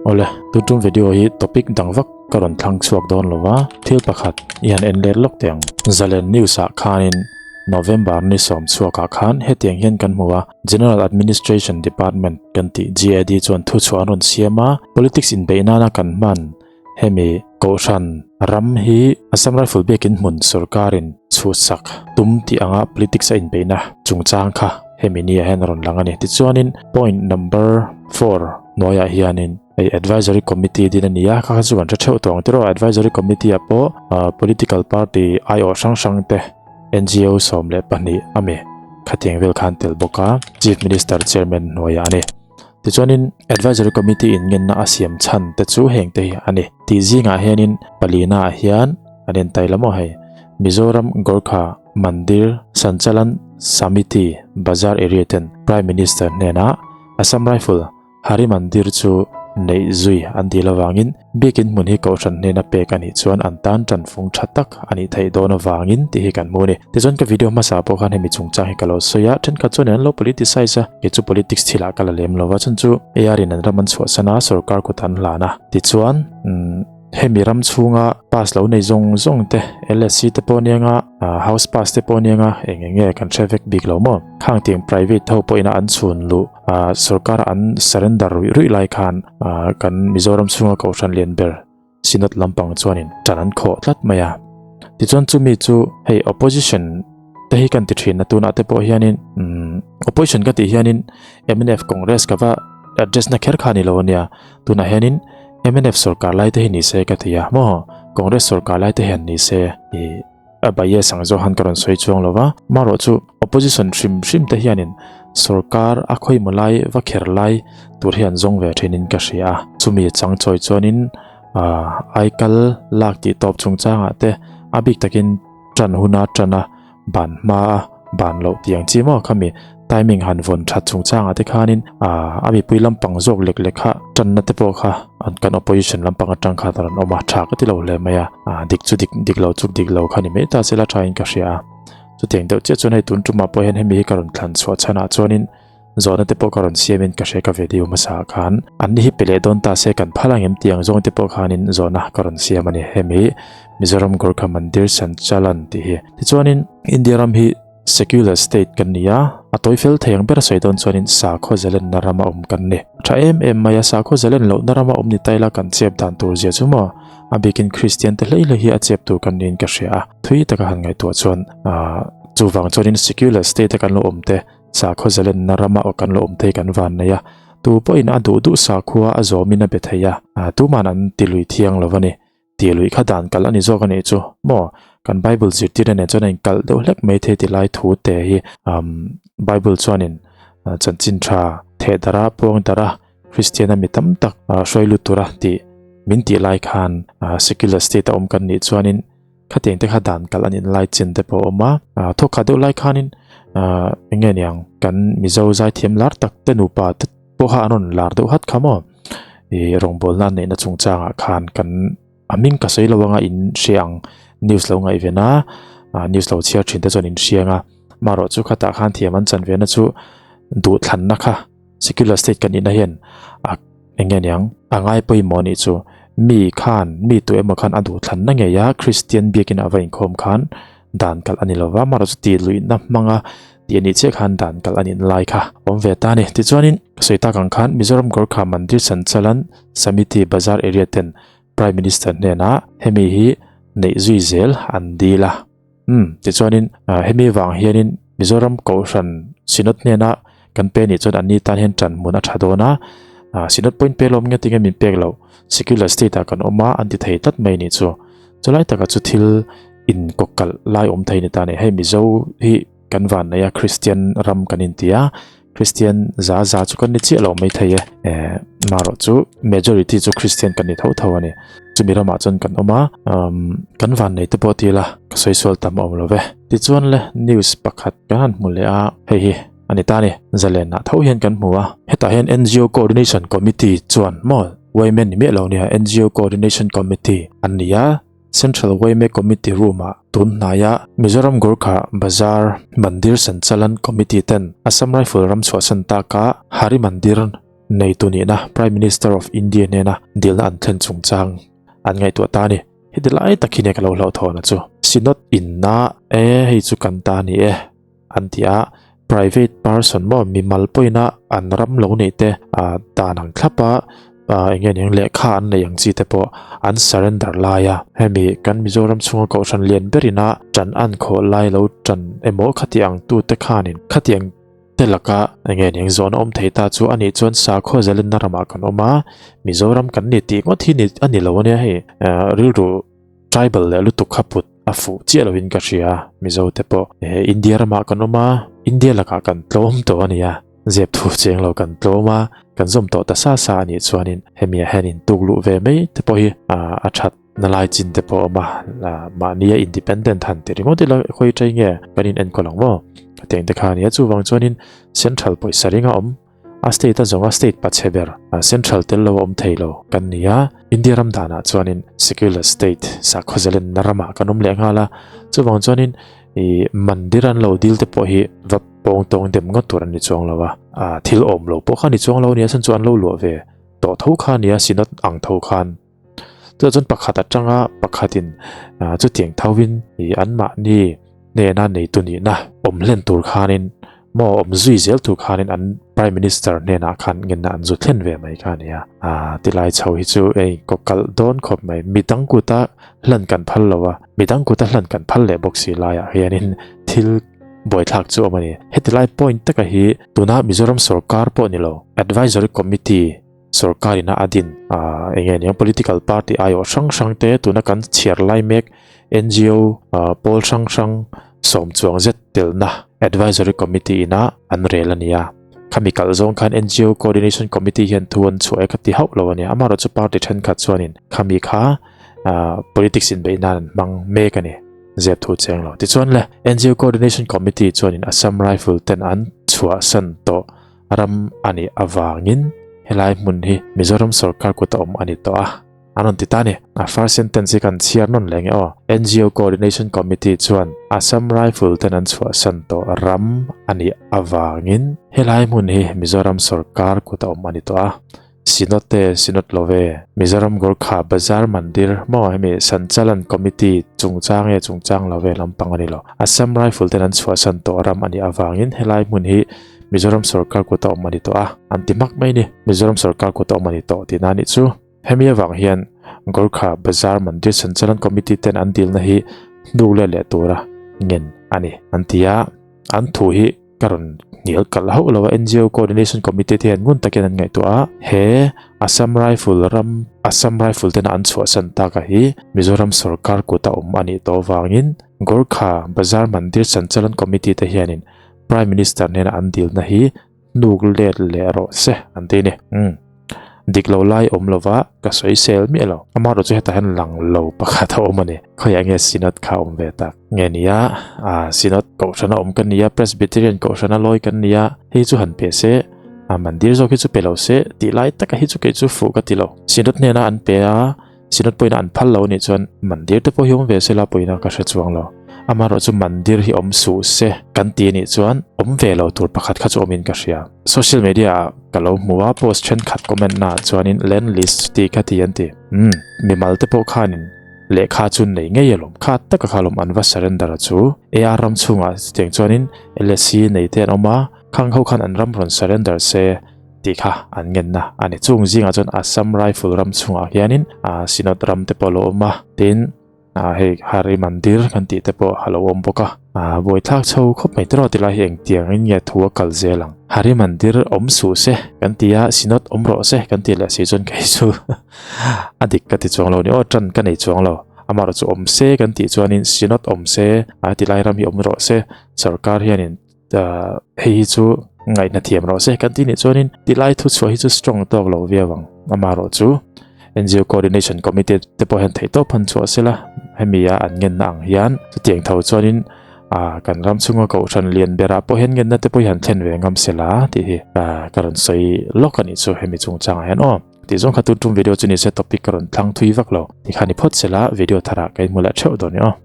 Awle, tun tum video hi topic dang vak ka rawn thlang chhuak dawn lo va, thil pakhat i han en let lawk teh ang. Zalen News ah khanin November ni sawm chhuak ah khan hetiang hian kan hmu a, General Administration Department kan tih GAD chuan thuchhuah an rawn siam a, politics inbeih nana kan hman Hemi Kohhran ram hi Assam Rifle biakin hmun sorkarin chhuhsak tum tih anga politics a inbeihna chungchang kha hemi nia hian a rawn lang a ni. Tichuanin point number four hnuaiah hianin hei advisory committee din a ni a, kha kha chu kan hre theuh tawh ang tiraw advisory committee ah pawh political party aiawh hrang hrang te NGO 12 ami khatiang vel khan tel bawk a, Chief Minister chairman hnuaiah a ni. Tichuanin Advisory Committee in ngenna a siam chhan te chu heng te hi a ni. Tih zingah hianin palina ah hian an entai la maw hei. Mizoram Gorkha Mandir Sanchalan Samiti Bazar area ten Prime Minister hnenah Assam Rifle Hari Mandir chu neih zui an dil avangin Biakin hmun hi kohhran hnena pek a nih chuan an tan tanfung tha tak a nih theih dawn avangin tih hi kan hmu a ni. Tichuan ka video hmasa pawh khan hemi chungchang hi ka lo sawi a, thenkhat chuan an lo politicize a, kei chu politics thilah ka la lem lo va, chun chu AR in an ram an chhuahsan a, sorkar kut an hlan a. Tichuan hemi ram chhunga pass lo nei zawng zawng te, LSC te pawh anianga, house pass te pawh anianga, eng eng nge kan hre vek bik lo maw? Khang tiang private ho pawhin a an chhun luh sorkar an surrender ruih ruih lai khan kan Mizoram chhunga kohhran lian ber Synod lampang chuanin tan an khawh tlat mai a. Tichuan chumi chu hei opposition te hi kan ti thin a tunah te pawh hianin opposition ka tih hianin mnf Congress ka va address na kher kha ni lo ania tunah hianin mnf sorkar lai te hi ni se ka ti a maw Congress sorkar lai te hian ni se i a bias ang zawk han ka rawn sawi chuang lo va marawh chu opposition hrim hrim te hianin sorkar a khawimaw lai va kher lai tur hi an zawng ve thinin ka hria a chumi chang chawi chuanin ah aikal lak tih tawp chungchangah te a bik takin tan huna tana ban hma a ban loh tih ang chi maw khami timing han vawn that chungchangah te khanin ah a mipui lampang zawk lek lek kha tanna te pawh kha an kan opposition lampang atang khan a rawn awm a tha ka ti lo hle mai a ah dik chu dik dik lo chu dik lo kha ni mai ta se la thain ka hria a chutiang deuh chiah chuan hei tun tumah pawh hian hemi hi ka rawn thlan chhuah chhanah chuanin Zawhna te pawh ka rawn siamin ka hre ka video hmasa ah khan an ni hi pe leh dawn ta se kan phal ang em tih ang zawng te pawh khanin zawhna ka rawn siam a ni. Hemi Mizoram Gorkha Mandir Sanchalan tih hi. Tichuanin India ram hi secular state kan ni a, a tawi fel thei ang ber a sawi dawn chuanin sakhaw zalenna rama awm kan ni. Tha em em mai a, sakhaw zalen lohna rama awm ni ta ila kan chep dan tur zia chu maw a bikin Kristian te hlei hlei hi a chep tur kan niin ka hria a. Thui taka han ngaihtuah chuan ah chuvang chuanin secular state a kan lo awm te Sakhaw zalenna rama aw kan lo awm thei kan van nei a, tu pawhin a duh duh sakhua a zawmin a be thei a, tuman an ti lui thiang lo a ni. Ti lui kha dan kalh a ni zawk a nih chu maw? Kan Bible zirtirna nen chuan a inkalh deuh hlek mai thei ti lai thu te hi Bible chuanin chanchin tha theh darh a, puang darh a, Kristiana mi tam tak hruai lut tura tih min tih lai khan secular state a awm kan nih chuanin Khatiang te kha dan kalh an inlai chin te pawh a awm a, thawk khat deuh lai khanin eng nge niang kan Mizo zaithiam lar tak te nupa te pawh kha an rawn lar deuh hat kha maw ih rawngbawlna an neihna chungchangah khan kan a hming ka sawi lo anga in hria ang news lo ngaih ven a news lo chhiar thin te chuan in hria ang a marawh chu khatah khan thiam an chan ve na chu duhthlanna kha Secular state kan nihna hian a eng nge niang a ngai pawimawh nih chu mi khan mi tu emaw khan a duhthlanna ngei a Christian biakin a va inkhawm khan dan kalh a ni lova amaherawh chu tih luihna hmanga tih a nih chiah khan dan kalh a nihna lai kha awm ve ta a ni. Tichuanin ka sawi tak ang khan Mizoram Gorkha Mandir Sanchalan Samiti Bazar area ten Prime Minister hnenah hemi hi neih zui zel an dil a. Umm tichuanin hemi vang hianin Mizoram Kohhran Synod hnena kan pe nih chuan anni tan hian tan hmun a tha dawn a, Synod pawhin pe lawm nge tinge min pek loh secular state ah kan awm a an ti thei tlat mai nih chu. Chulai takah chu thil inkawkalh lai awm thei ni ta ni. Hei Mizo hi kan van nei a Kristian ram kan inti a, Kristian za za chu kan ni chiah lo mai thei e, marawh chu majority chu Kristian kan ni tho tho a ni. Chumi ramah chuan kan awm a, kan van nei te pawh ti ila ka sawi sual tam a awm lo ve. Tichuan le news pakhat kan han hmu leh a, hei hi a ni ta a ni, Zalenah tho hian kan hmu a, hetah hian NGO Coordination Committee chuan maw Women ni miah lo nia NGO Coordination Committee an ni a, Central Yma Committee Room-ah tun hnaia Mizoram Gorkha Bazar Mandir Sanchalan Committee ten Assam Rifle ram chhuahsan taka Hari Mandir neitu nihna Prime Minister of India hnena dilna an thlen chungchang an ngaihtuah ta a ni. Heti lai tak hi nia ka lo hlauhthawn a chu. Synod inna e hei chu kan ta a ni e an ti a, private person maw mimal pawhin a an ram lo neih te dan ang thlap a eng nge niang lehkha an neih ang chi te pawh an surrender lai a, hemi kan Mizoram chhunga kohhran lian berin a tan an khawh lai lo tan emaw khati ang tute khanin khatiang te laka eng nge niang zawn a awm thei ta chu anih chuan sakhaw zalenna ramah kan awm a, Mizoram kan ni tih ngawt hi a ni lo ania hei rilru tribal leh lutuk kha put a fuh chiah lovin ka hria Mizo te pawh India ramah kan awm a, India lakah kan tlawm tawh a nia zep thu cheng lo kan tlawm a, kan zawm tawh ta sa sa anih chuanin hemi ah hian intuk luh ve mai te pawh hi a that. Na lai chin te pawh a awm a, mahni a independent han ti ringawt ila khawi ṭai nge kan in enkawl ang maw? Ka teng te kha a nia, chuvang chuanin central pawisa ring a awm, a state a zawng a state pachhe ber, central tel lo a awm thei lo kan ni a, India ram danah chuanin secular state sakhaw zalenna ramah kan awm leh nghal a, chuvang chuanin ih mandir an lo dil te pawh hi va pawng tawng dem ngawt tur an ni chuang lo a, thil awm lo pawh kha a ni chuang lo a nia, chhan chu an lo luah ve tawh tho kha a nia, synod ang tho khan. Chutah chuan pakhat atanga pakhatin chutiang thovin ih anmahni hnena neitu nihna awm hlen tur khanin maw awm zui zel tur khanin an Prime Minister hnenah khan ngenna an zu thlen ve mai kha a ni a. Tilai chho hi chu ei kaw kalh dawn khawp mai. Midang kuta hlan kan phal lo a, midang kuta hlan kan phal leh bawk si laiah hianin thil buaithlak chu awm a ni. Hetilai point taka hi tuna Mizoram sorkar pawh ni lo Advisory Committee Sorkar ina a din a eng nge niang political party aiawh hrang hrang te tuna kan chhiar lai mek NGO pawl hrang hrang sawm chuang zet telna advisory committee ina an rel a nia. Khami kalh zawng khan NGO coordination committee hian thu an chhuah e ka ti hauh lo a nia. Amaherawhchu party thenkhat chuanin khami kha politics inbeih nan an hmang mek a ni. Zep thu cheng lo. Tichuan le NGO coordination committee chuanin Assam Rifle ten an chhuahsan tawh. Ram a nih avangin helai hmun hi Mizoram sorkar kut a awm a ni tawh a, an rawn ti ta a ni. A first sentence hi kan chhiar nawn leh nge aw. NGO Coordination Committee chuan Assam Rifle ten an chhuahsan tawh ram a nih avangin helai hmun hi Mizoram sorkar kut a awm a ni tawh a. Synod te Synod lo ve. Mizoram Gorkha Bazar Mandir maw hemi Sanchalan Committee chungchang nge chungchang lo ve lampang a ni lo. Assam Rifle ten an chhuahsan tawh ram a nih avangin helai hmun hi Mizoram sorkar kuta awm a ni tawh a, an ti hmak mai ni. Mizoram sorkar kuta awm a ni tawh tihna a nih chu. Hemi avang hian Gorkha Bazar Mandir Sanchalan Committee ten an dilna hi hnuk let leh tura ngen a ni an ti a, an thu hi Ka rawn hnial kalh hauh lo a, NGO Coordination Committee te hian ngun takin an ngaihtuah a, he Assam Rifle ram Assam Rifle tena an chhuahsan taka hi Mizoram sorkar kuta awm a nih tawh avangin Gorkha Bazar Mandir Sanchalan Committee te hianin Prime Minister hnena an dilna hi hnuk let leh rawh se an ti a ni. Umm. Dik lo lai awm lova ka sawi sel miah lo. Amaherawh chu hetah hian lang lo pakhat a awm a ni. Khawiah nge Synod kha awm ve tak? Nge nia, ah Synod kohhrana awm ka nia, Presbyterian kohhrana lawi kan nia, hei chu han pe se, ah mandir zawk hi chu pe lo se tih lai taka hi chu kei chu fuh ka ti lo. Synod hnena an pe a, Synod pawhin an phal lo anih chuan mandir te pawh hi awm ve se la pawhin a ka hre chuang lo. Amaherawh chu mandir hi awm suh se kan ti anih chuan awm ve lo tur pakhat kha chu awmin ka hria. Social media ah ka lo hmu a post thenkhat comment na ah chuanin land list chuti kha ti an ti. Umm mimal te pawh khanin lehkha chu nei ngei alawm kha taka kha alawm an va surrender a chu. AR ram chhungah chutiang chuanin LSC nei te an awm a, khang ho khan an ram rawn surrender se. Tih kha an ngenna a ni. Chung zingah chuan Assam Rifle ram chhungah hianin Synod ram te pawh a lo awm a, tin hei Hari Mandir kan tih te pawh a lo awm bawk a. Buaithlak chho khawp mai tiraw tilai hi engtiangin nge thu a kal zel ang. Hari Mandir awm suh se kan ti a, Synod awm rawh se kan tih leh si chuan kei chu a dik ka ti chuang lo ni aw, tan ka nei chuang lo. Amaherawhchu chu awm se kan tih chuanin Synod awm se, tilai ram hi awm rawh se, sorkar hianin hei hi chu ngaihna thiam rawh se kan ti nih chuanin tilai thu chhuah hi chu strong tawk lo viau ang amaherawh chu NGO coordination committee te pawh hian theih tawp han chhuah sela hemi a an ngenna ang hian chutiang tho chuanin a kan ram chhunga kohhran lian berah pawh hian ngenna te pawh hi han thlen ve ngam sela tih hi ka rawn sawi lawk a nih chu hemi chungchangah hian aw tih zawng kha tun tum video chu ni se topic ka rawn thlang thui vak lo tikhan i phawt sela video tharah ka inhmu leh theuh dawn i aw.